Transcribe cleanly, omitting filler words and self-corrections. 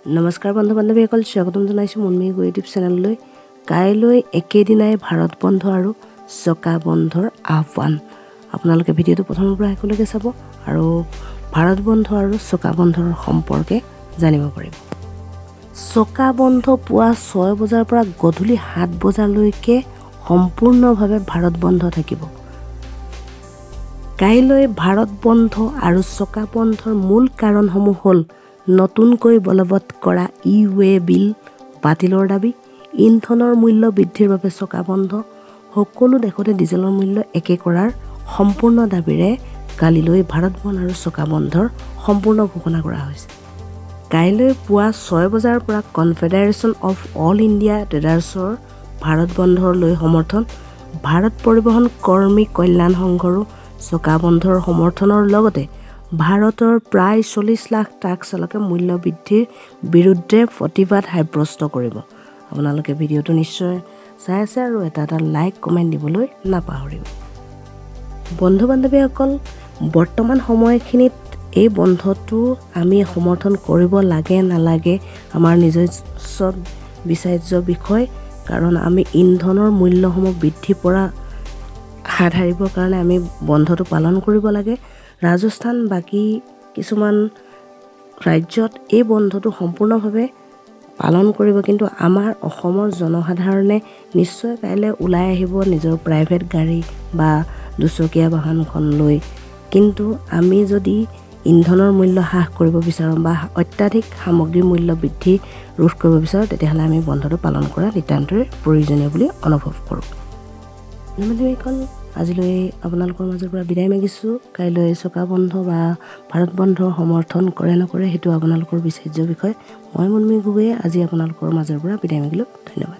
নমস্কাৰ বন্ধু বান্ধৱীসকল, স্বাগতম জনাইছোঁ মুনমী ইউটিউব চেনেললৈ। কাইলৈ একেদিনাই ভাৰত বন্ধ আৰু চকা বন্ধৰ আহ্বান। আপোনালোকে ভিডিঅ'টো প্ৰথমৰ পৰা শেষলৈকে চাব আৰু ভাৰত বন্ধ আৰু চকা বন্ধৰ সম্পৰ্কে জানিব পাৰিব। চকা বন্ধ পুৱা 6 বজাৰ পৰা গধূলি 7 বজালৈকে সম্পূৰ্ণভাৱে ভাৰত বন্ধ থাকিব। কাইলৈ ভাৰত বন্ধ আৰু চকা বন্ধৰ মূল কাৰণসমূহ হ'ল নতুনকৈ বলবৎ কৰা ই-ৱে বিল বাতিলৰ দাবী, ইন্ধনৰ মূল্য বৃদ্ধিৰ বাবে চকা বন্ধ, সকলো দেশতে ডিজেলৰ মূল্য একে কৰাৰ সম্পূৰ্ণ দাবীৰে কালিলৈ ভাৰত বন্ধ আৰু চকা বন্ধৰ সম্পূৰ্ণ ঘোষণা কৰা হৈছে। কাইলৈ পুৱা 6 বজাৰ পৰা কনফেডাৰেশ্যন অফ অল ইণ্ডিয়া ট্ৰেডাৰ্ছৰ ভাৰত বন্ধৰ লৈ সমৰ্থন, ভাৰত পৰিবহণ কৰ্মী কল্যাণ সংঘৰো চকা বন্ধৰ সমৰ্থনৰ লগতে ভাৰতৰ প্ৰায় 40 লাখ ট্ৰাক চালকে মূল্য বৃদ্ধিৰ বিৰুদ্ধে প্ৰতিবাদ সাব্যস্ত কৰিব। আপোনালোকে ভিডিঅ'টো নিশ্চয় চাই আছে আৰু এটা এটা লাইক কমেণ্ট দিবলৈ নাপাহৰিব। বন্ধু বান্ধৱীসকল, বৰ্তমান সময়খিনিত এই বন্ধটো আমি সমৰ্থন কৰিব লাগে নালাগে আমাৰ নিজস্ব বিচাৰ্য বিষয়, কাৰণ আমি ইন্ধনৰ মূল্যসমূহ বৃদ্ধি পৰা হাত সাৰিবৰ কাৰণে আমি বন্ধটো পালন কৰিব লাগে। ৰাজস্থান বাকী কিছুমান ৰাজ্যত এই বন্ধটো সম্পূৰ্ণভাৱে পালন কৰিব, কিন্তু আমাৰ অসমৰ জনসাধাৰণে নিশ্চয় কাইলৈ ওলাই আহিব নিজৰ প্ৰাইভেট গাড়ী বা দুচকীয়া বাহনখন লৈ। কিন্তু আমি যদি ইন্ধনৰ মূল্য হ্ৰাস কৰিব বিচাৰোঁ বা অত্যাধিক সামগ্ৰীৰ মূল্য বৃদ্ধি ৰোধ কৰিব বিচাৰোঁ, তেতিয়াহ'লে আমি বন্ধটো পালন কৰা নিতান্তই প্ৰয়োজনীয় বুলি অনুভৱ কৰোঁ। বন্ধুসকল, আজিলৈ আপোনালোকৰ মাজৰ পৰা বিদায় মাগিছোঁ। কাইলৈ চকা বন্ধ বা ভাৰত বন্ধৰ সমৰ্থন কৰে নকৰে সেইটো আপোনালোকৰ বিচাৰ্য বিষয়। মই মুনমী গগৈয়ে আজি আপোনালোকৰ মাজৰ পৰা বিদায় মাগিলোঁ। ধন্যবাদ।